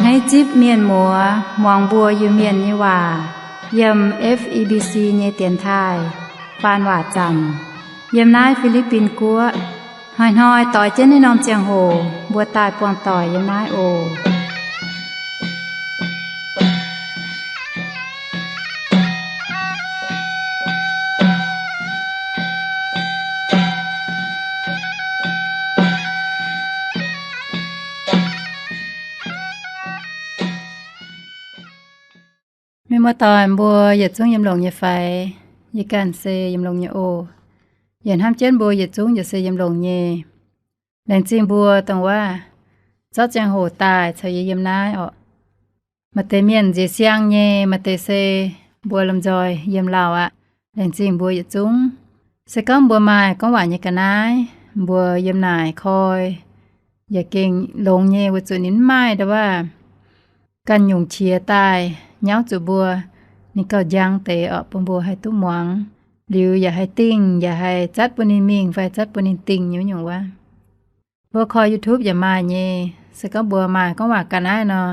Naaiv zipv mienh muoz muangx mbuo Iu-Mienh nyei waac yiem F E B C nyei dienx taaih faan waac zanc yiem naaiv Fi^li^bin Guoqv. Hnoi-hnoi doix jienv naaiv norm ziangh hoc mbuo daaih buangh doic yiem naaiv oc. Mienh muoz-doic mbuo yietc zungv yiem longx nyei fai? Yie ganh se yiem longx nyei oc. Yie hnamv jienv mbuo yietc zungv yaac se yiem longx nyei. Laengz zingh mbuo dongh wuov zorqv ziangh hoc daaih caux yie yiem naaiv orqc. Maaih deix mienh nziex siang nyei, maaih deix se mbuo lomh nzoih yiem lauh aqv. Laengz zingh mbuo yietc zungv. Se gorngv mbuo maaih gorngv waac nyei ga'naaiv, mbuo yiem naaic koi yaac gengh longx nyei, weic zuqc ninh mv maaih ndongc ganh nyungc qiex daaih nyauv zuqc mbuo. Ninh gauh njang deix orqc, bun mbuo haih duqv muangx, liuz yaac haih dingh, yaac haih zatv bun ninh mingh fai zatv bun ninh dingh nyei nyungc wuov. Mbuo koi YouTube yaac maaih nyei. Se gorngv mbuo maaih gorngv waac ga'naaiv nor,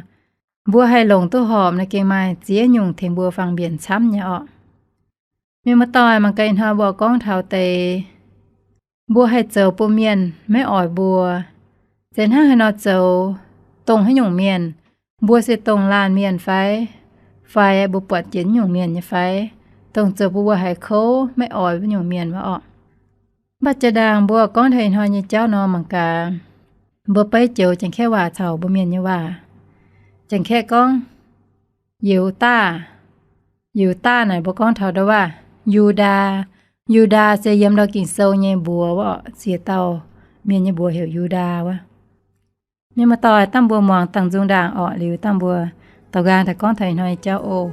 mbuo haih longc duqv horpc nor, gengh maaih ziex nyungc tengx mbuo fangx mbienc camv nyei orqc. Mienh muoz-doic, mangc gaax ih hnoi mbuo gorngv taux deix mbuo haih zoux bun mienh maiv oix mbuo. Zeiz hnangv haaix nor zoux, dongh haaix nyungc mienh? Mbuo se dongh laanh mienh fai? Fai mbuo buatc jiex nyungc mienh nyei fai? Dongh zoux bun mbuo haiz kouv maiv oix wuov nyungc mienh wuov orqc. Mv baac jaa-ndaangc mbuo gorngv taux ih hnoi nyei jauv nor, mangc gaax mbuo beiv joux Janx-Kaeqv waac caux mbuo Mienh nyei waac. Janx-Kaeqv gorngv Yiudaa. Yiudaa naaic mbuo gorngv taux ndau wuov Yu^ndaa. Yu^ndaa se yiem ndau Ging-Sou nyei mbuox wuov orqc. Ziex dauh mienh nyei mbuox heuc Yu^ndaa wuov. Mienh muoz-doic, dangh mbuo muangx dangh nzung ndaangc orqc, liuz dangh mbuo douc nqaang daaih gorngv taux ih hnoi nyei jauv oc.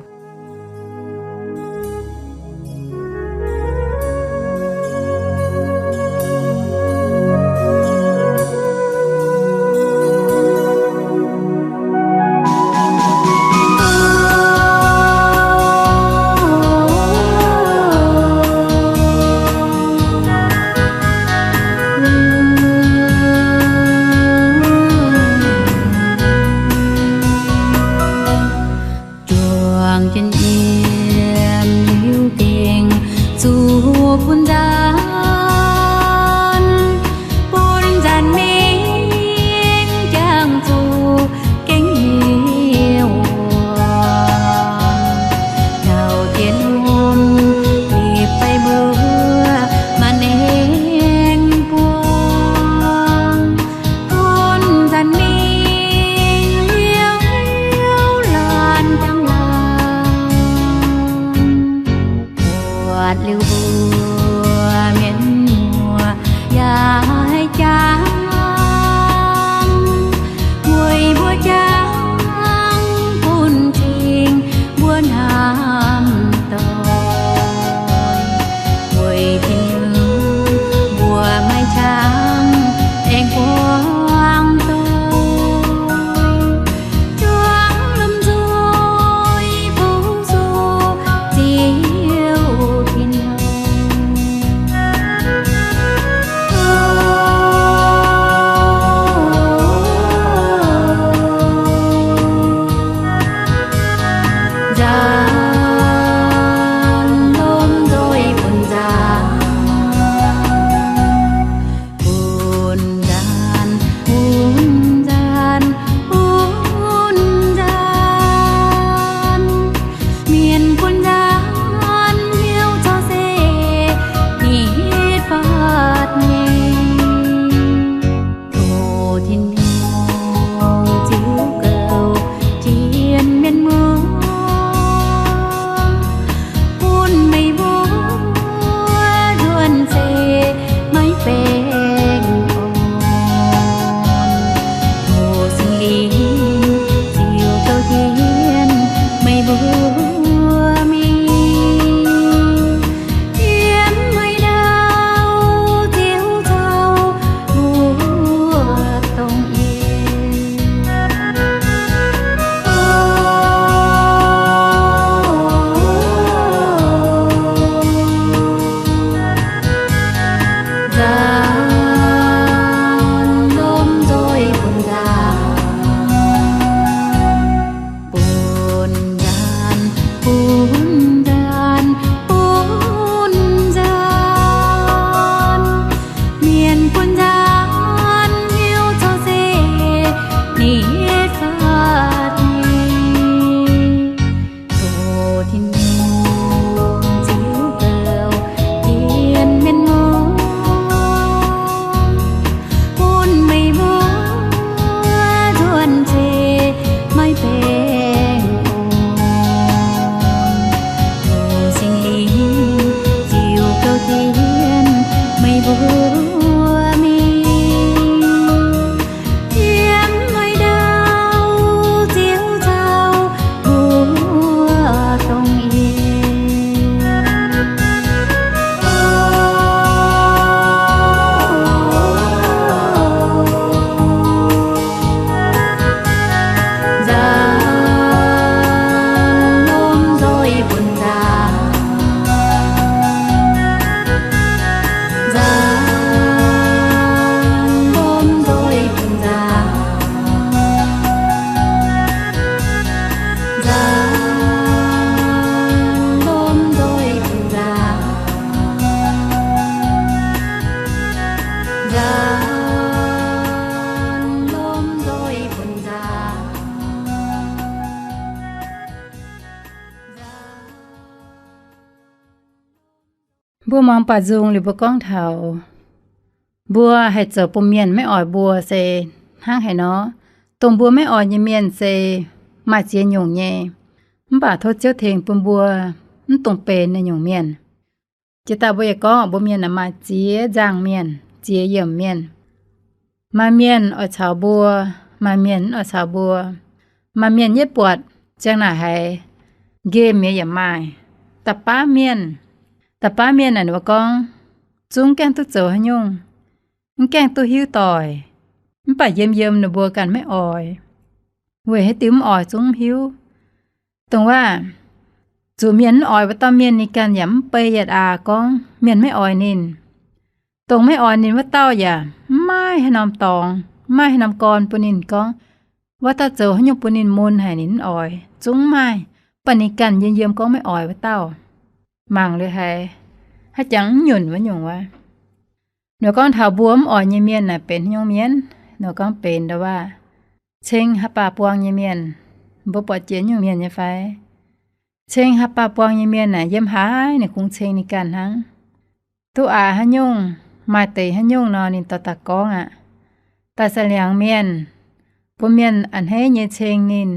Juangc Mbuo muangx baaux nzung liuz mbuo gorngv taux mbuo haih zoux bun mienh maiv oix mbuo se hnangv haaix nor. Dongh mbuo maiv oix nyei mienh se maaih ziex nyungc nyei, mv baac tov Ziouv tengx bun mbuo mv dungx benx naaiv nyungc mienh. Jiex daaih mbuo yaac gorngv mbuo mienh maaih ziex nzangc mienh, ziex yiemc mienh. Maaih mienh oix caux mbuo, maaih mienh mv oix caux mbuo. Maaih mienh yietv buatc ziang naaic haiz nqemh nyei yaac maaih. Da'baav mienh, da'baav mienh naaic ninh mbuo gorngv, zungv gaengh duqv zoux haaix nyungc, mv gaengh duqv hiuv doic, mv baac yiem yiem ninh mbuo ganh maiv oix. Weic haaix diuc mv oix zungv mv hiuv. Dongh waac zuqc mienh mv oix wuov dauh mienh ninh ganh yaac mv bei yietc aax gorngv mienh maiv oix ninh. Dongh maiv oix ninh wuov dauh yaac mv maaih haaix norm dorngx, mv maaih haaix norm gorn bun ninh gorngv wuov dauh zoux haaix nyungc bun ninh mun haic ninh mv oix, zungv mv maaih. Baac ninh ganh yiem yiem gorngv maiv oix wuov dauh. Mangc liuz haiz, haaix jangx mv nyunc wuov nyungc wuov. Nor gorngv taux mbuo mv oix nyei mienh naaic benx haaix nyungc mienh? Nor gorngv benx ndau waac ceng haaix baac buang nyei mienh. Mbuo buatc jiex nyungc mienh nyei fai? Ceng haaix baac buang nyei mienh naaic yiem haaix ninh kungx ceng ninh ganh hnangv. Duqv aax haaix nyungc, maaih deix haaix nyungc nor ninh dorh daaih gorngv aqv. Daaih saah liangx mienh, bun mienh a'hneiv nyei ceng ninh,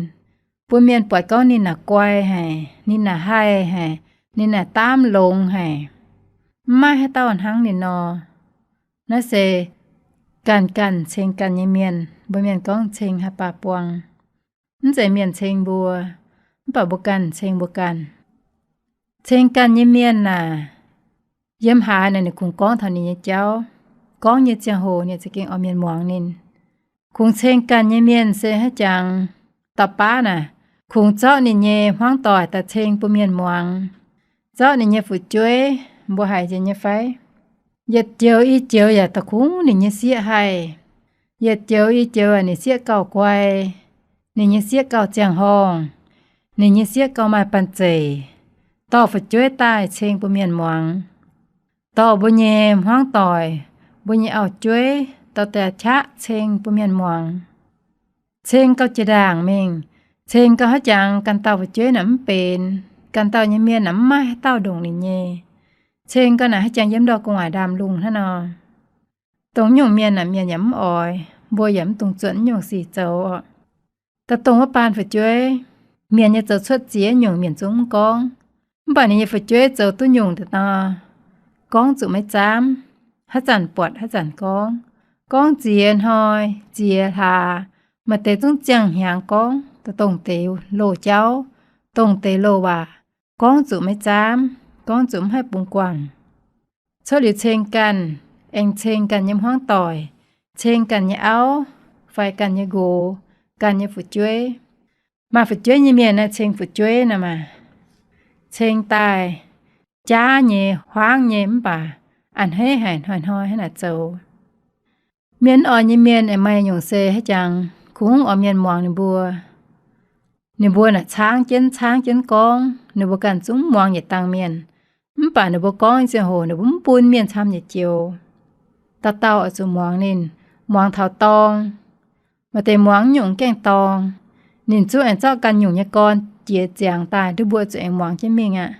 bun mienh buatc gorngv ninh naaic guai haic, ninh naaic haih haic, ninh naaic daamv longx haic. Mv maaih haaix dauh hnangv ninh nor. Naaiv se ganh ganh ceng ganh nyei mienh, mbuo mienh gorngv ceng haaix baac buang. Mv zeiz mienh ceng mbuo, mv baac mbuo ganh ceng mbuo ganh. Ceng ganh nyei mienh naaic, yiem haaix naaic ninh kungx gorngv taux ninh nyei jauv. Gorngv nyei ziangh hoc ninh za'gengh oix mienh muangx ninh. Kungx ceng ganh nyei mienh se haaix jangx? Dauh baav naaic, kungx zorqv ninh nyei hmuangv doic daaih ceng bun mienh muangx. Zorqv ninh nyei fu'jueiv, mbuo haiz nzengc nyei fai? Yietc joux i joux yaac da'kungx ninh nyei sieqv haih. Yietc joux i joux ninh sieqv gauh guai, ninh nyei sieqv gauh ziangh horngh, ninh nyei sieqv gauh maaih banh zeic. Dorh fu'jueiv daaih ceng bun mienh muangx. Dorh mbuo nyei hmuangv doic, mbuo nyei auv-jueiv dorh daaih qaqv ceng bun mienh muangx. Ceng gauh jiex ndaangc mingh, ceng gauh haaix jangx ganh dauh fu'jueiv naaic mv benx, ganh dauh nyei mienh naaic mv maaih haaix dauh ndongc ninh nyei. Ceng gauh naaic haaix jangx yiem ndau gu'nguaaic ndaamv-lungh hnangv nor. Dongh nyungc mienh naaic mienh yaac mv oix, mbuo yaac mv dungx zuotc nyungc sic zoux oc. Da'dongh wuov baan fu'jueiv, mienh nyei zoux cuotv ziex nyungc mienh zungv mv gorngv. Mv baac ninh nyei fu'jueiv zoux duqv nyungc deix nor, gorngv zuqc maiv zaamv, haaix zanc buatc haaix zanc gorngv. Gorngv ziex hnoi, ziex hlaax, maaih deix zungv ziangh hnyangx gorngv, dongh deix loz-jauv, dongh deix loz-waac, gorngv zuqc maiv zaamv, gorngv zuqc mv haih bungx guangc. Cuotv liuz ceng ganh, aengx ceng ganh nyei hmuangv doic, ceng ganh nyei auv, fai ganh nyei nqox, ganh nyei fu'jueiv. Maaih fu'jueiv nyei mienh naaic ceng fu'jueiv naaic maah, ceng daaih jaav nyei, huaangv nyei, mv baac a'hneiv haic hnoi-hnoi hnangv naaic zoux. Mienh mv oix nyei mienh aengx maaih nyungc se haaix jangx kungx oix mienh muangx ninh mbuo. Ninh mbuo naaic caangv jienv caangv jienv gorngv, ninh mbuo ganh zungv muangx yietc dangh mienh. Mv baac ninh mbuo gorngv nyei ziangh hoc ninh mbuo mv bun mienh camv nyei joux. Dauh dauh oix zuqc muangx ninh, muangx taux dorng. Maaih deix muangx nyungc gaengh dorng, ninh zungv aengx zorqv ganh nyungc nyei gorn jiex ziangx daaih ndutv mbuo zuqc aengx muangx jienv mingh aqv.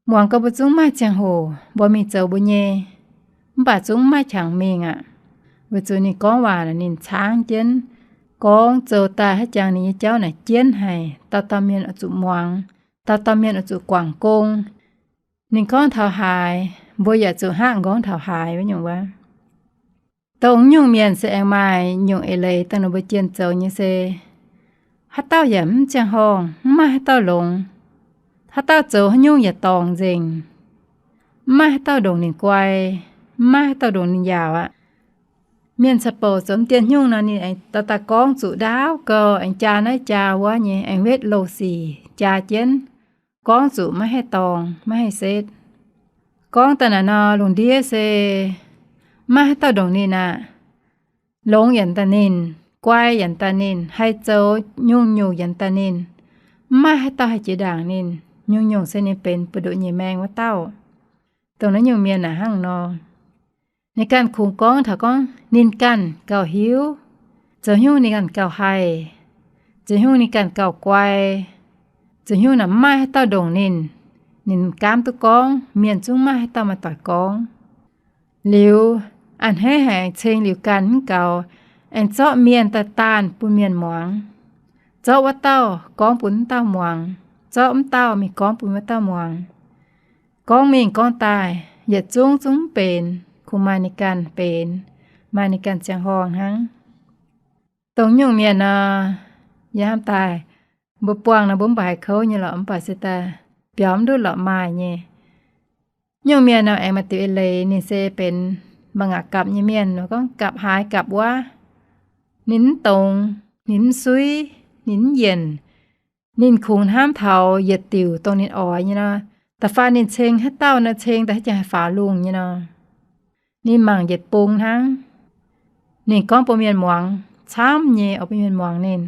Muangx gau mbuo zungv maaih ziangh hoc mbuo mingh zoux mbuo nyei, mv baac zungv maiv qangx mingh aqv. Weic zuqc ninh gorngv waac ninh caangv jienv, gorngv zoux daaih haaix jangx ninh nyei jauv naaic jienv haic, dauh dauh mienh oix zuqc muangx, dauh dauh mienh oix zuqc guangc gong. Ninh gorngv taux haaix, mbuo yaac zuqc hnangv gorngv taux haaix wuov nyungc wuov. Dongh nyungc mienh se aengx maaih nyungc eix leiz dongh ninh mbuo jienh zoux nyei se, haaix dauh yaac mv ziangh horngh, mv maaih haaix dauh longx. Haaix dauh zoux haaix nyungc yaac dorngc nzengc. Mv maaih haaix dauh ndongc ninh guai, mv maaih haaix dauh ndongc ninh yaauc aqv. Mienh caux bouc zoux mv dien hnyungv nor ninh aengx daaih gorngv zuqc ndaauv gau, aengx jaa naaiv jaa wuov nyei, aengx wetv loz-sic jaa jienv, gorngv zuqc maiv haih dorngc, maiv haih setv. Gorngv daaih naaic nor, lungh ndiev se maiv maaih haaix dauh ndongc ninh aqv. Longx yaac daaih ninh, guai yaac daaih ninh, haih zoux nyungc-nyungc yaac daaih ninh. Mv maaih haaix dauh haih jiex ndaangc ninh. Nyungc-nyungc se ninh benx buoz-ndoqv nyei maeng wuov dauh. Dongh naaiv nyungc mienh naaic hnangv nor. Ninh ganh kungx gorngv taux gorngv ninh ganh gauh hiuv, zoux haaix nyungc ninh ganh gauh haih, zoux haaix nyungc ninh ganh gauh guai, zoux haaix nyungc naaic mv maaih haaix dauh ndongc ninh. Ninh gaamv duqv gorngv, mienh zungv maiv maaih haaix dauh maaih doic gorngv. Liuz, a'hneiv haic, ceng liuz ganh mv gaux, aengx zorqv mienh daaih daanh bun mienh muangx. Zorqv wuov dauh gorngv bun wuov dauh muangx, zorqv wuov dauh mingh gorngv bun wuov dauh muangx. Gorngv mingh gorngv daaih, yietc zungv zungv mv benx, kungx maaih ninh ganh benx, maaih ninh ganh ziangh horngh hnangv. Dongh nyungc mienh nor, yie hnamv daaih, mbuo buangh nor mbuo mv baac haih kouv nyei lorqc, mv baac se daaih biaux mv ndutv lorqc maaih nyei. Nyungc mienh nor aengx maaih diuc eix leiz, ninh se benx maaih ngaanc gapv nyei mienh, gorngv gapv haaix gapv wuov. Ninh mv dongz, ninh mv suiv, ninh mv yienc. Ninh kungx hnamv taux yietc diuc dongh ninh oix nyei nor. Da'faanh ninh ceng haaix dauh nor, ceng daaih haaix jangx haih faaux lungh nyei nor. Ninh mangc yietc bung hnangv. Ninh gorngv bun mienh muangx camv nyei oc, bun mienh muangx ninh.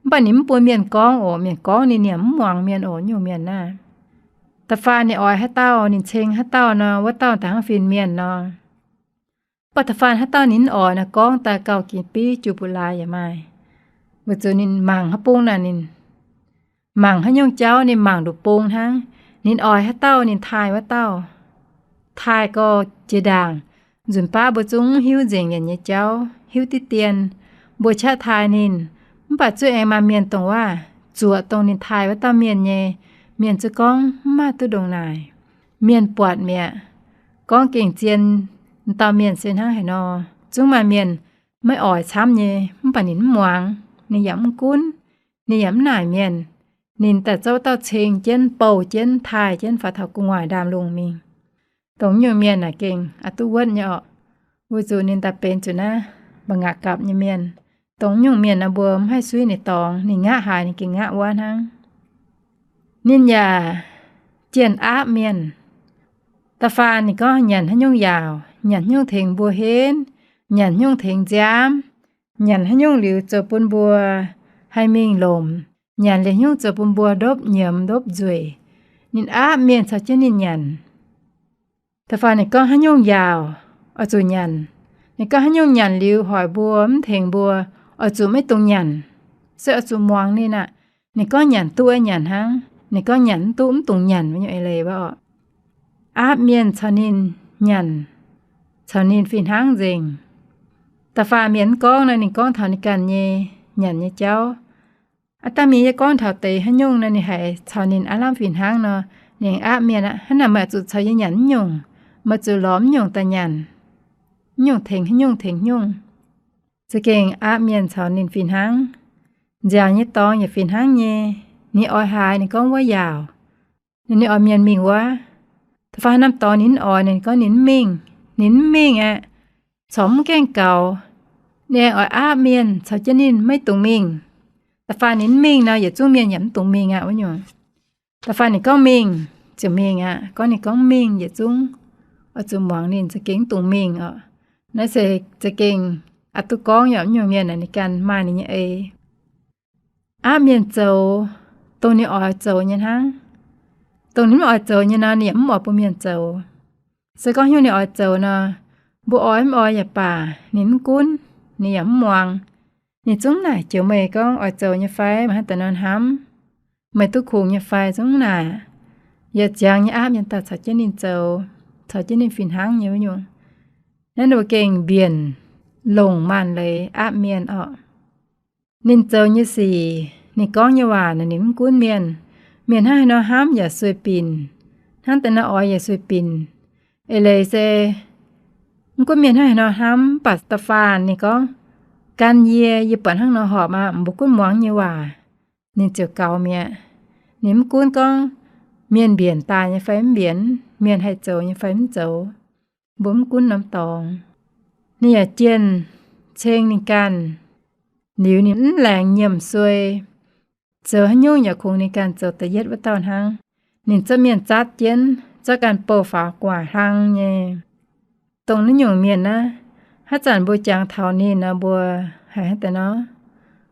Mv baac ninh mv bun mienh gorngv oc, mienh gorngv ninh yaac mv muangx mienh oc, nyungc mienh naaiv. Da'faanh ninh oix haaix dauh, ninh ceng haaix dauh nor, wuov dauh daaih hnangv fin-mienh nor. Mv baac da'faanh haaix dauh ninh mv oix nor, gorngv daaih gauh ginx biv juv mbu'laaix yaac maaih. Weic zuqc ninh mangc haaix bung naaic, ninh mangc haaix nyungc jauv ninh mangc nduqc bung hnangv. Ninh oix haaix dauh ninh taaih wuov dauh. Taaih gauh jiex ndaangc. Nzunc baav mbuo zungv hiuv nzengc nyanc nyei jauv, hiuv diqv dien, mbuo qaqv taaih ninh. Mv baac zuqc aengx maaih mienh dongh waac zuoqc dongh ninh taaih wuov dauh mienh nyei. Mienh zuqc gorngv mv maaih duqv ndongc naaic. Mienh buatc mi'aqv. Gorngv gengh zien, dauh mienh se hnangv haaix nor. Zungv maaih mienh maiv oix camv nyei, mv baac ninh mv muangx, ninh yaac mv gunv, ninh yaac mv naaic mienh. Ninh daaih zorqv dauh ceng jienv, bouh jienv, taaih jienv faaux taux gu'nguaaic ndaamv-lungh mingh. Dongh nyungc mienh naaic gengh aqc duqv wuonv nyei orqc. Weic zuqc ninh daaih benx zuqc naaiv mbu'ngaqc gapv nyei mienh. Dongh nyungc mienh naaiv mbuo mv haih suiv ninh dorngx, ninh nqa'haaix ninh gengh nqa'wuov hnangv. Ninh yaac jienh aapv mienh. Da'faanh ninh gorngv nyanc haaix nyungc yaauc, nyanc haaix nyungc tengx mbuo henv, nyanc haaix nyungc tengx nziaamv, nyanc haaix nyungc liuz zoux bun mbuo haih mingh lomc, nyanc liuz haaix nyungc zoux bun mbuo ndopv nyiemz ndopv nzueic. Ninh aapv mienh caux jienv ninh nyanc. Da'faanh ninh gorngv haaix nyungc yaauc oix zuqc nyanc. Ninh gorngv haaix nyungc nyanc liuz hoic mbuo mv tengx mbuo, oix zuqc maiv dungx nyanc, se oix zuqc muangx ninh aqv. Ninh gorngv nyanc duqv nyanc hnangv, ninh gorngv nyanc mv duqv mv dungx nyanc, nyungc eix leiz wuov orqc. Aapv mienh caux ninh nyanc, caux ninh fih hnangv nzengc. Da'faanh mienh mv gorngv nor, ninh gorngv taux ninh ganh nyei nyanc nyei jauv. Aav dangh mienh yie gorngv taux deix haaix nyungc nor, ninh haiz caux ninh aav lamh fih hnangv nor, ninh aapv mienh aqv, hnangv naaic meih zuqc caux yie nyanc mv nyungc, meih zuqc lorz mv nyungc daaih nyanc, mv nyungc tengx haaix nyungc tengx nyungc. Za'gengh aapv mienh caux ninh fih hnangv. Nziaauc nyei dorngx yaac fih hnangv nyei. Ninh oix haaix ninh gorngv wuov yaauc. Ninh, ninh oix mienh mingh wuov. Da'faanh haaix norm dorngx ninh mv oix, ninh gorngv ninh mv mingh. Ninh mv mingh aqv, corc mv gaengh gaux. Ninh aengx oix aapv mienh caux jienv ninh maiv dungx mingh. Da'faanh ninh mv mingh nor, yietc zungv mienh yaac mv dungx mingh aqv wuov nyungc. Da'faanh ninh gorngv mingh, ziouc mingh aqv. Gorngv ninh gorngv mingh, yietc zungv oix zuqc muangx ninh, za'gengh mv dungx mingh orqc. Naaiv se za'gengh aqc duqv gorngv yaac mv nyungc mienh naaic ninh ganh maaih ninh nyei eix. Aapv mienh zoux dongh ninh oix zoux nyei hnangv. Dongh ninh mv oix zoux nyei nor, ninh yaac mv oix bun mienh zoux. Se gorngv haaix nyungc ninh oix zoux nor, mbuo oix mv oix yaac baac, ninh mv gunv, ninh yaac mv muangx. Ninh zungv naaic joux meih gorngv oix zoux nyei fai, maiv haaix deix nor hnamv, meih duqv kungx nyei fai, zungv naaic. Yaac ziangx nyei aapv mienh daaih caux jienv ninh zoux, caux jienv ninh fih hnangv nyei wuov nyungc. Naaiv ninh gengh mbienc longc maanc leiz aapv mienh orqc. Ninh zoux nyei sic, ninh gorngv nyei waac naaic ninh mv gunv mienh. Mienh hnangv haaix nor hnamv yaac sueih binc, hnangv deix nor oix yaac sueih binc. Eix leiz se mv gunv mienh hnangv haaix nor hnamv, mv baac da'faanh ninh gorngv, gan yie, yie buatc hnangv nor horpc aqv, mbuo gunv muangx nyei waac, ninh ziouc gaux mi'aqv. Ninh mv gunv gorngv mienh mbienc daaih nyei fai mv mbienc, mienh haih zoux nyei fai mv zoux, mbuo mv gunv norm dorngx. Ninh yaac jienh ceng ninh ganh, liuz ninh mv laengz nyiemc suei, zoux haaix nyungc yaac kungx ninh ganh zoux da'yietv wuov dauh hnangv. Ninh zorqv mienh zatv jienv, zorqv ganh bouh faaux gu'nguaaic hlang nyei. Dongh naaiv nyungc mienh naaiv, haaix zanc mbuo jangx taux ninh nor, mbuo haiz haaix deix nor,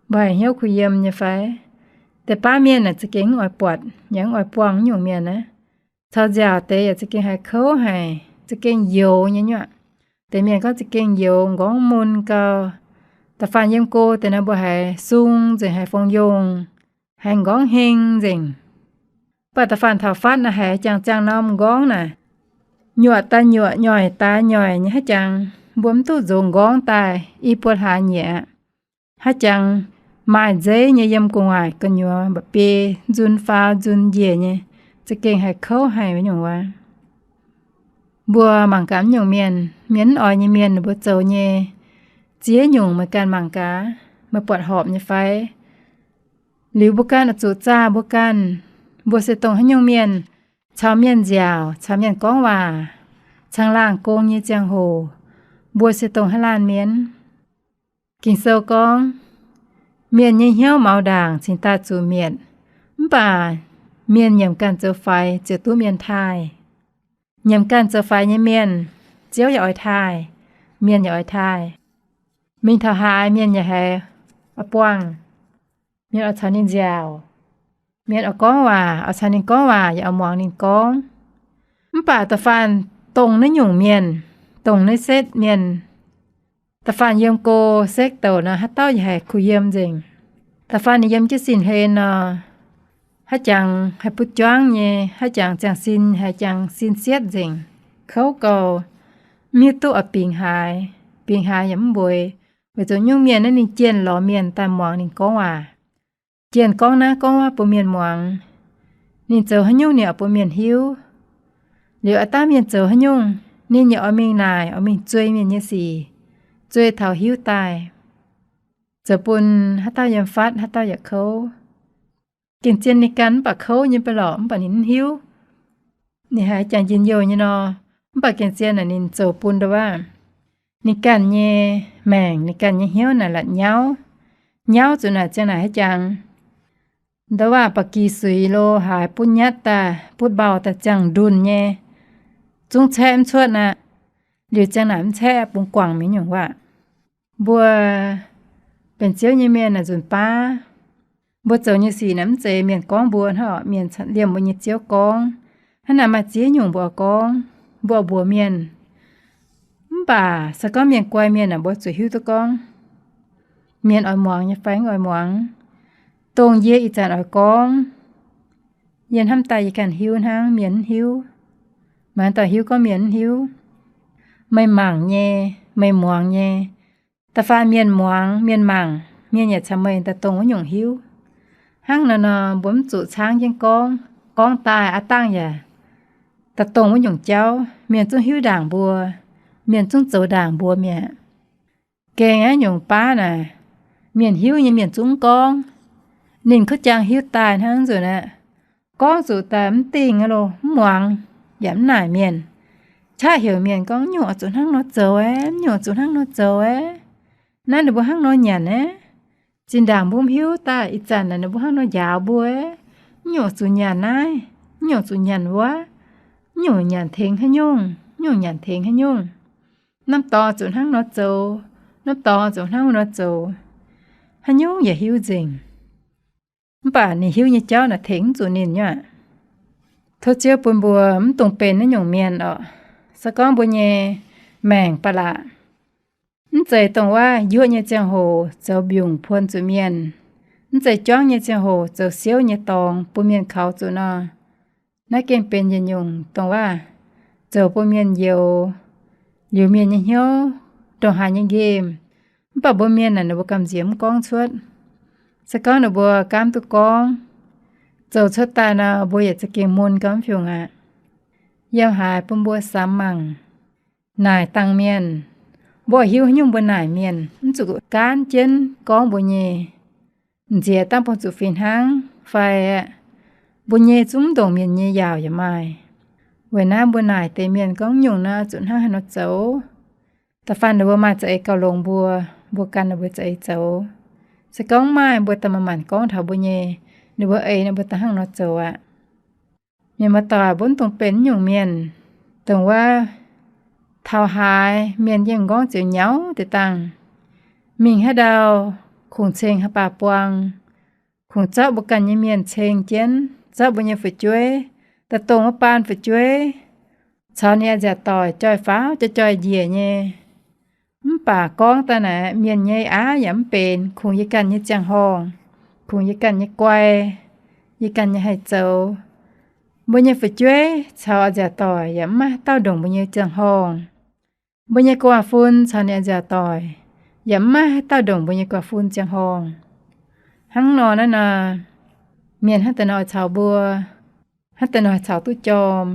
mbuo haiz hnyouv kuh yiem nyei fai? Deix baav mienh naaic za'gengh mv oix buatc yaac mv oix buangh nyungc mienh naaiv. Caux nziaauc deix yaac za'gengh haiz kouv haic, za'gengh youx nyei nyuoqc. Deix mienh gorngv za'gengh youx, m'nqorngv mun gau. Da'faanh yiem go deix nor mbuo haiz sung nzengc, haiz fong yongh, haiz m'nqorngv heng nzengc. Mv baac da'faanh taux fatv naaiv haiz jangx ziangh norm m'nqorngv naaic, nyuoqc daaih nyuoqc, nyoic daaih nyoic nyei haic jangx, mbuo mv duqv nzongc m'nqorngv daaih i buo hlaax nyieqc aqv. Haiz jangx maaih nzeiv nyei yiem gu'nguaaic gu'nyuoz mba'biei nzun faaux nzun njiec nyei, za'gengh haiz kouv haic wuov nyungc waac. Mbuo mangc gaax mv nyungc mienh, mienh mv oix nyei mienh ninh mbuo zoux nyei ziex nyungc meih ganh mangc gaax, meih buatc horpc nyei fai? Liuz mbuo ganh oix zuqc zaah mbuo ganh, mbuo se dongh haaix nyungc mienh, caux mienh nziaauc, caux mienh gorngv waac, caangh laangh gong nyei ziangh hoc, mbuo se dongh haaix laanh mienh? Ging-Sou gorngv, mienh nyei hnyouv maux ndaangc cingx daaih zuqc mietc, mv baac mienh nyiemc ganh zoux faix ziouc duqv mienh taaih. Nyiemc ganh zoux faix nyei mienh, Ziouv yaac oix taaih, mienh yaac oix taaih. Mingh taux haaix mienh yaac haiz oix buangh, mienh oix caux ninh nziaauc, mienh oix gorngv waac, oix caux ninh gorngv waac yaac oix muangx ninh gorngv. Mv baac da'faanh dongh naaiv nyungc mienh, dongh naaiv setv mienh, da'faanh yiem go sekv douc nor, haaix dauh yaac haiz kuh yiem nzengc. Da'faanh ninh yiem jienv sin hlen nor, haaix jangx haih butv juangv nyei, haaix jangx ziangh sin haih jangx sin sietv nzengc, kouv gau, mv hiuv duqv oix bingx haaix, bingx haaix yaac mv mbeix. Weic zuqc nyungc mienh naaiv ninh jienh lorz mienh daaih muangx ninh gorngv waac. Jienh gorngv naaiv gorngv wuov bun mienh muangx. Ninh zoux haaix nyungc ninh oix bun mienh hiuv. Liuz aav dangh mienh zoux haaix nyungc, ninh yaac oix mingh naaic, oix mingh zuei mienh nyei sic, zuei taux hiuv daaih, zoux bun haaix dauh yiem fatv, haaix dauh yaac kouv. Gengh zien ninh ganh mv baac kouv nyei mv baac lorqc, mv baac ninh mv hiuv. Ninh haiz jangx njien-youh nyei nor, mv baac gengh zien naaic ninh zoux bun ndau wuov, ninh ganh nyei maengc, ninh ganh nyei hnyouv naaic latc nyauv. Nyauv zuqc naaic ziang naaic haaix jangx, ndau wuov ba'gi suix lo haaix butv nyatv daaih, butv mbauh daaih ziangh ndunh nyei, zungv caeqv mv cuotv aqv. Liuz ziang naaic mv caeqv bungx guangc mi'aqv nyungc waac. Mbuo benx Ziouv nyei mienh naaic nzunc baav, mbuo zoux nyei sic naaic mv zeiz mienh gorngv mbuo hnangv, mienh liemh mbuo nyei Ziouv gorngv. Hnangv naaic maaih ziex nyungc mbuo oix gorngv, mbuo oix mbuox mienh. Mv baac se gorngv mienh guai mienh naaic mbuo zuqc hiuv duqv gorngv, mienh oix muangx nyei fai mv oix muangx. Dongh yie ih zanc oix gorngv, yie hnamv daaih yie ganh hiuv hnangv, mienh mv hiuv. Mangc dauh hiuv gorngv mienh mv hiuv. Meih mangc nyei, meih muangx nyei, da'faanh mienh muangx, mienh mangc, mienh yaac caux meih daaih dongh wuov nyungc hiuv. Hnangv naaiv nor, mbuo mv zuqc caangv jienv gorngv. Gorngv daaih aav dangh yaac daaih dongh wuov nyungc jauv, mienh zungv hiuv ndaangc mbuo, mienh zungv zoux ndaangc mbuo mi'aqv. Gengh aqv nyungc baav naaic, mienh hiuv nyei mienh zungv mv gorngv. Ninh kuv jangx hiuv daaih hnangv nzunc aqv. Gorngv zuqc daaih mv dingh aqv loh, mv muangx, yaac mv naaic mienh. Qaqv heuc mienh gorngv, nyungc oix zuqc hnangv nor zoux aqv, nyungc oix zuqc hnangv nor zoux aqv. Naaiv ninh mbuo hnangv nor nyanc aqv. Zinh ndaangc mbuo mv hiuv daaih ih zanc naaic ninh mbuo hnangv nor njaaux mbuo aqv. Nyungc zuqc nyanc naaiv, nyungc zuqc nyanc wuov, nyungc nyanc tengx haaix nyungc, nyungc nyanc tengx haaix nyungc. Norm dorngx zuqc hnangv nor zoux, norm dorngx zuqc hnangv nor zoux. Haaix nyungc yaac hiuv nzengc. Mv baac ninh hiuv nyei jauv naaic tengx mv zuqc ninh nyei aqv. Tov Ziouv bun mbuo mv dungx benx naaiv nyungc mienh orqc. Se gorngv mbuo nyei maengc ba'laqc, mv zeiz dongh wuov yuoqv nyei ziangh hoc zoux mbiungc puon zuqc mienh, mv zeiz juangv nyei ziangh hoc zoux siouv nyei dorngx bun mienh kaux zuqc nor, naaiv gengh benx yietc nyungc dongh wuov zoux bun mienh youx, liuz mienh nyei hnyouv ndongc haaix nyei nqemh. Mv baac mbuo mienh naaic ninh mbuo gamh nziex mv gorngv cuotv. Se gorngv ninh mbuo gaamv duqv gorngv, zoux cuotv daaih nor mbuo yaac za'gengh mun gau mv fiungc aqv. Yiem haaix bun mbuo samx mangc, naaic dangh mienh. Mbuo hiuv haaix nyungc mbuo naaic mienh, mv zuqc gaanv jienv gorngv mbuo nyei. Nziex dangh bung zuqc fih hnangv fai aeqv, mbuo nyei zungv ndongc mienh nyei yaauc yaac maaih. Weic naaiv mbuo naaic deix mienh gorngv nyungc nor zuqc hnangv haaix nor zoux. Da'faanh ninh mbuo maaih za'eix gauh longx mbuo, mbuo gan ninh mbuo za'eix zoux. Se gorngv maaih mbuo daaih manc-manc gorngv taux mbuo nyei, ninh mbuo eix ninh mbuo daaih hnangv nor zoux aqv. Mienh muoz-doic, mbuo mv dungx benx naaiv nyungc mienh, dongh wuov taux haaix mienh yiem m'nqorngv ziouc nyauv deix dangh. Mingh haaix ndau kungx ceng haaix baac buang, kungx zorqv mbuo ganh nyei mienh ceng jienv, zorqv mbuo nyei fu'jueiv, daaih dongh wuov baan fu'jueiv, caux ninh a'nziaauc doic joih faaux joih joih njiec nyei. Mv baac gorngv daaih naaic, mienh nyei aqv yaac mv benx, kungx yie ganh nyei ziangh horngh, kungx yie ganh nyei guai, yie ganh nyei haih zoux. Mbuo nyei fu'jueiv caux a'nziaauc doic yaac mv maaih haaix dauh ndongc mbuo nyei ziangh horngh. Mbuo nyei gu'nguaaz-fun caux ninh a'nziaauc doic yaac mv maaih haaix dauh ndongc mbuo nyei gu'nguaaz-fun ziangh horngh. Hnangv nor naaiv nor, mienh hnangv deix nor oix caux mbuo, hnangv deix nor caux duqv jorm.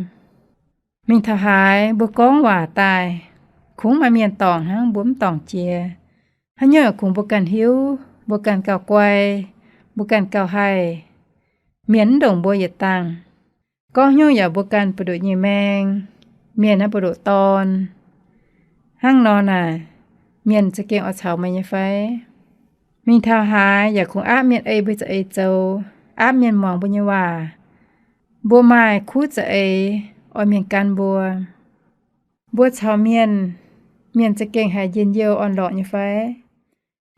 Mingh taux haaix mbuo gorngv waac daaih, kungx maaih mienh dorngc hnangv, mbuo mv dorngc jiex. Haaix nyungc yaac kungx mbuo ganh hiuv, mbuo ganh gauh guai, mbuo ganh gauh haih. Mienh mv ndongc mbuo yietc dangh. Gorngv nyungc yaac mbuo ganh buoz-ndoqv nyei maeng, mienh naaiv buoz-ndoqv dorn. Hnangv nor naaic, mienh za'gengh oix caux meih nyei fai? Mingh taux haaix yaac kungx aapv mienh ei mbuo za'eix zoux, aapv mienh muangx mbuo nyei waac. Mbuo maaih kuv za'eix oix mienh gan mbuo. Mbuo caux mienh, mienh za'gengh haiz njien-youh orn-lorqc nyei fai?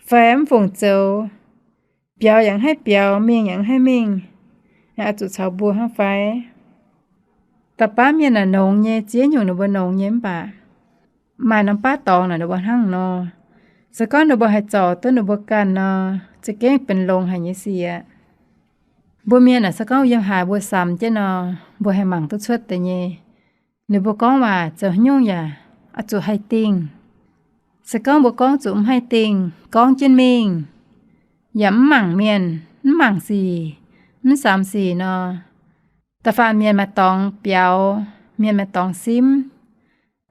Fai mv fungc zoux, biaux yaac mv haih biaux, mingh yaac mv haih mingh, oix zuqc caux mbuo hnangv fai? Da'faanh mienh naaic nongx nyei, ziex nyungc ninh mbuo nongx nyei mv baac maaih norm baav dorngx naaic ninh mbuo hnangv nor. Se gorngv ninh mbuo haih zorc duqv ninh mbuo ganh nor, za'gengh benx longx haic nyei sic aqv. Mbuo mienh aah, se gorngv yiem haaix mbuo samx jienv nor, mbuo haih mangc duqv cuotv deix nyei. Ninh mbuo gorngv waac zoux haaix nyungc yaac oix zuqc haih dingh. Se gorngv mbuo gorngv zuqc mv haih dingh, gorngv jienv mingh, yaac mv mangc mienh, mv mangc sic, mv samx sic nor, da'faanh mienh maaih dorngx biaux, mienh maaih dorngx simv.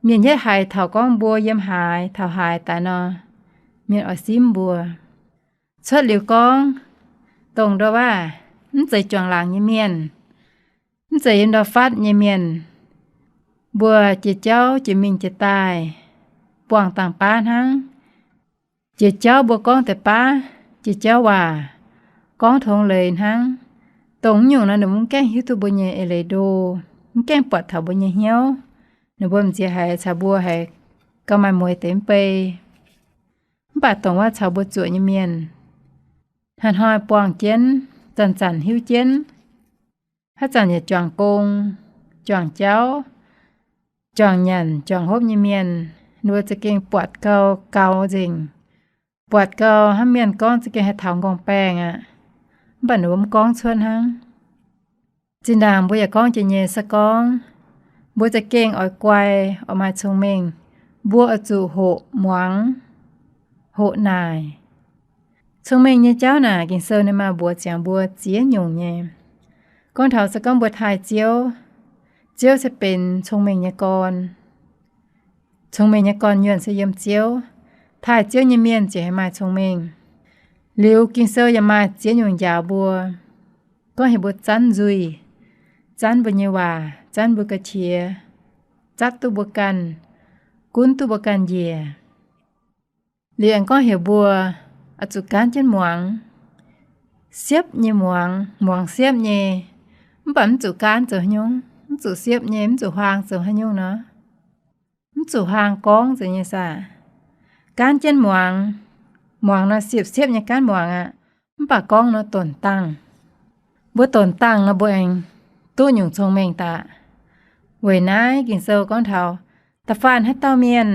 Mienh yietv haiz taux gorngv mbuo yiem haaix, taux haaix daaih nor, mienh oix simv mbuo. Cuotv liuz gorngv, dongh ndau waac, mv zeiz juangc laangc nyei mienh, mv zeiz yiem ndau-fatv nyei mienh, mbuo jiex jauv jiex mingh jiex daaih, buangh dangh baav hnangv. Jiex jauv mbuo gorngv deix baav, jiex jauv waac gorngv tongx leiz hnangv. Dongh nyungc nor ninh mbuo mv gaengh hiuv duqv mbuo nyei eix leiz ndo, mv gaengh buatc taux mbuo nyei hnyouv. Ninh mbuo m'nziex haiz caux mbuo haiz gauh maaih mueiz deix mv bei. Mv baac dongh wuov caux mbuo zuoqc nyei mienh, hnoi-hnoi buangh jienv, zanc-zanc hiuv jienv, haaix zanc yaac juangc gong, juangc jauv, juangc nyanc, juangc hopv nyei mienh, ninh mbuo za'gengh buatc gau gaux nzengc. Buatc gau hnangv mienh gorngv za'gengh haih taux m'nqorngv baengh aqv. Mv baac ninh mbuo mv gorngv cuotv hnangv. Zinh ndaangc mbuo yaac gorngv jiex nyei se gorngv, mbuo za'gengh oix guai, oix maaih cong-mengh. Mbuo oix zuqc hoqc muangx, hoqc naaic. Cong-mengh nyei jauv naaic, Ging-Sou ninh maaih mbuox ziangx mbuo ziex nyungc nyei. Gorngv taux se gorngv mbuo taaih Ziouv, Ziouv se benx cong-mengh nyei gorn. Cong-mengh nyei gorn-nyuonh se yiem Ziouv. Taaih Ziouv nyei mienh ziouc haih maaih cong-mengh. Liuz Ging-Sou yaac maaih ziex nyungc njaaux mbuo. Gorngv heuc mbuo zanv nzuih, zanv mbuo nyei waac, zanv mbuo ga'qiex, zatv duqv mbuo ganh, gunv duqv mbuo ganh njiec. Liuz aengx gorngv heuc mbuo oix zuqc gaanv jienv muangx, siepv nyei muangx, muangx siepv nyei, mv baac mv zuqc gaanv zoux haaix nyungc, mv zuqc siepv nyei, mv zuqc huaang zoux haaix nyungc nor. Mv zuqc huaang gorngv zoux nyei saah? Gaanv jienv muangx, muangx nor siepv-siepv nyei gaanv muangx aqv. Mv baac gorngv nor donc dangh. Mbuo donc dangh nor mbuo aengx duqv nyungc cong-mengh daaih. Weic naaiv Ging-Sou gorngv taux da'faanh haaix dauh mienh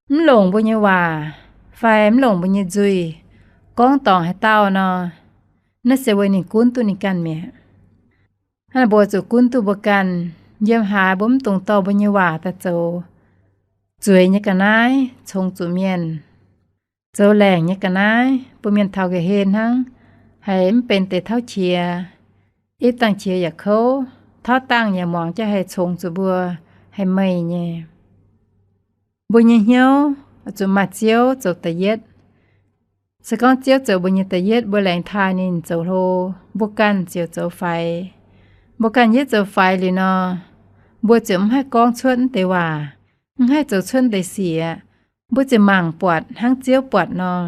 mv longc mbuo nyei waac fai mv longc mbuo nyei nzuih gorngv dorngc haaix dauh nor, naaiv se weic ninh gunv duqv ninh ganh mi'aqv. Hnangv naaic mbuo zuqc gunv duqv mbuo ganh. Yiem haaix mbuo mv dungx dorh mbuo nyei waac daaih zoux zueiz nyei ga'naaiv congx zuqc mienh, zoux laengc nyei ga'naaiv bun mienh taux nqa'hien hnangv, haiz mv benx deix tauv qiex. Ipv dangh qiex yaac kouv, tauv dangh yaac muangx jienv haih congx zuqc mbuo, haih meih nyei. Mbuo nyei hnyouv zuqc maaih Ziouv zoux da'yietv. Se gorngv Ziouv zoux mbuo nyei da'yietv, mbuo laengz taaih ninh zoux hlo, mbuo ganh ziouc zoux faix. Mbuo ganh yietv zoux faix liuz nor, mbuo ziouc mv haih gorngv cuotv mv deix waac, mv haih zoux cuotv mv deix sic. Mbuo ziouc mangc buatc hnangv Ziouv buatc nor.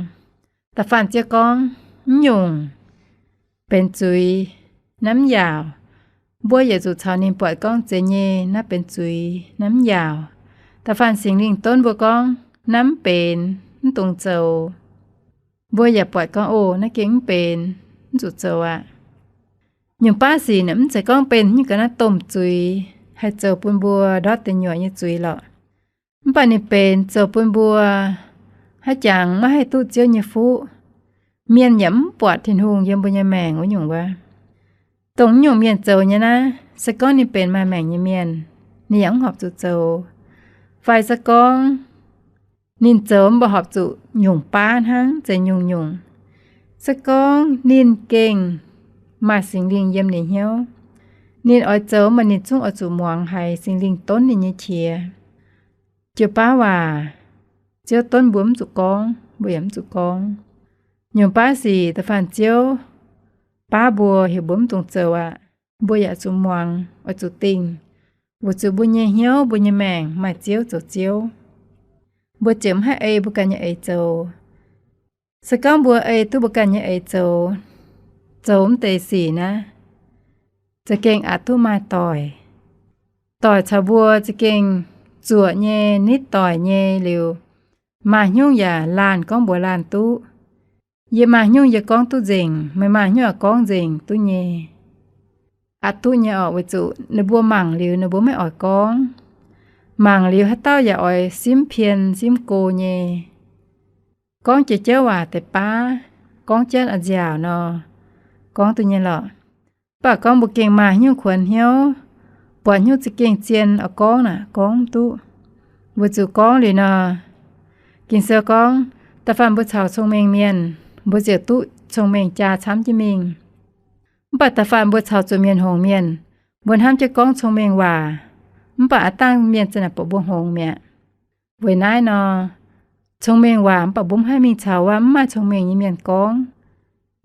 Da'faanh Ziouv gorngv, mv nyungc, benx zuiz, naaiv mv yaauc. Mbuo yaac zuqc caux ninh buatc gorngv, zeiz nyei, naaiv benx zuiz, naaiv mv yaauc. Da'faanh Singx Lingh donv mbuo gorngv, naaiv mv benx, mv dungx zoux, mbuo yaac buatc gorngv, o, naaiv gengh mv benx, mv zuqc zoux aqv. Nyungc baav sic naaic mv zeiz gorngv benx nyungc ga'naaiv domh zuiz haih zoux bun mbuo ndortv deic nyuoqc nyei zuiz lorqc. Mv baac ninh benx zoux bun mbuo haiz jangx maiv haih duqv Ziouv nyei fuqv. Mienh yaac mv buatc Tin-Hungh yiem mbuo nyei maengc wuov nyungc wuov. Dongh nyungc mienh zoux nyei naaiv, se gorngv ninh benx maaih maengc nyei mienh, ninh yaac mv horpc zuqc zoux. Fai se gorngv ninh zoux mv baac horpc zuqc nyungc baav hnangv, zeiz nyungc-nyungc. Se gorngv ninh gengh maaih Singx Lingh yiem ninh hnyouv, ninh oix zoux mv baac ninh zungv oix zuqc muangx haiz Singx Lingh donv ninh nyei qiex. Jiu-baauv waac, Ziouv donv mbuo mv zuqc gorngv, mbuo yaac mv zuqc gorngv. Nyungc baav sic da'faanh Ziouv baav mbuo heuc mbuo mv dungx zoux aqv, mbuo yaac zuqc muangx, oix zuqc dingh, weic zuqc mbuo nyei hnyouv, mbuo nyei maengc maaih Ziouv zoux Ziouv. Mbuo ziouc mv haih ei mbuo ganh nyei eix zoux. Se gorngv mbuo ei duqv mbuo ganh nyei eix zoux, zoux mv deix sic naaiv, za'gengh aqc duqv maaih doic. Doic caux mbuo za'gengh zuoqc nyei, nitv doic nyei liuz, maaih hnyungv yaac laanh gorngv mbuox laanh duqv. Yie maaih hnyungv yie gorngv duqv nzengc, meih maaih hnyungv yaac gorngv nzengc duqv nyei. Aqc duqv nyei orqc, weic zuqc ninh mbuo mangc liuz ninh mbuo maiv oix gorngv. Mangc liuz haaix dauh yaac oix simv pien simv go nyei. Gorngv jiex jauv waac deix baav, gorngv jienv a'nziaauc nor, gorngv duqv nyei lorqc. Mv baac gorngv mbuo gengh maaih hnyouv kuonx hnyouv, buatc hnyouv za'gengh zien oix gorngv naaic, gorngv mv duqv. Weic zuqc gorngv liuz nor, Ging-Sou gorngv, da'faanh mbuo caux cong-mengh mienh, mbuo ziouc duqv cong-mengh jaa camv jienv mingh. Mv baac da'faanh mbuo caux zuqc mienh hngongx mienh, mbuo hnamv jienv gorngv cong-mengh waac, mv baac aav dangh mienh za'naaic buatc mbuo hngongx mi'aqv. Weic naaiv nor, cong-mengh waac mv baac mbuo mv haih mingh caux wuov mv maaih cong-mengh nyei mienh gorngv.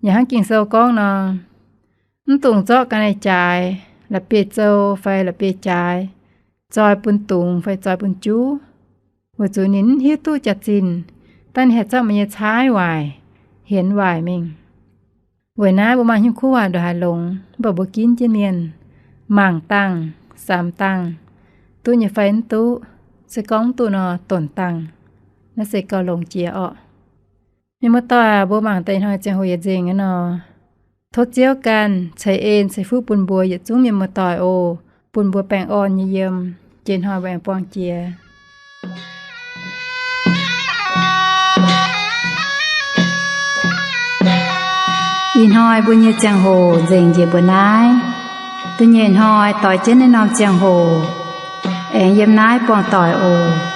Yaac hnangv Ging-Sou gorngv nor, mv dungx zorqv ga'naaiv-jaaix, la'bieiv-zou fai la'bieiv-jaaix zoi bun dungz fai zoi bun juv, weic zuqc ninh mv hiuv duqv jaax-zinh, dangh ninh haih zorqv meih nyei caaiv waaic, hienx waaic mingh. Weic naaiv mbuo maaih hnyouv kuv waac ndongc haaix longx, mv baac mbuo ginv jienv mienh, mangc dangh, samx dangh, duqv nyei fai mv duqv. Se gorngv mv duqv nor, donc dangh. Naaiv se gauh longx jiex orqc. Mienh muoz-doic aac, mbuo mangc deix hnoi ziangh hoc yietc nzengc aqv nor, tov Ziouv ganh ceix en ceix fuqv bun mbuo yietc zungv mienh muoz-doic oc, bun mbuo baengh orn nyei yiem. Jiex hnoi mbuo aengx buangh jiex. Ih hnoi mbuo nyei ziangh hoc nzengc njiec mbuo naaiv. Da'nyeic hnoi doix jienv naaiv norm ziangh hoc aengx yiem naaiv buangh doic oc.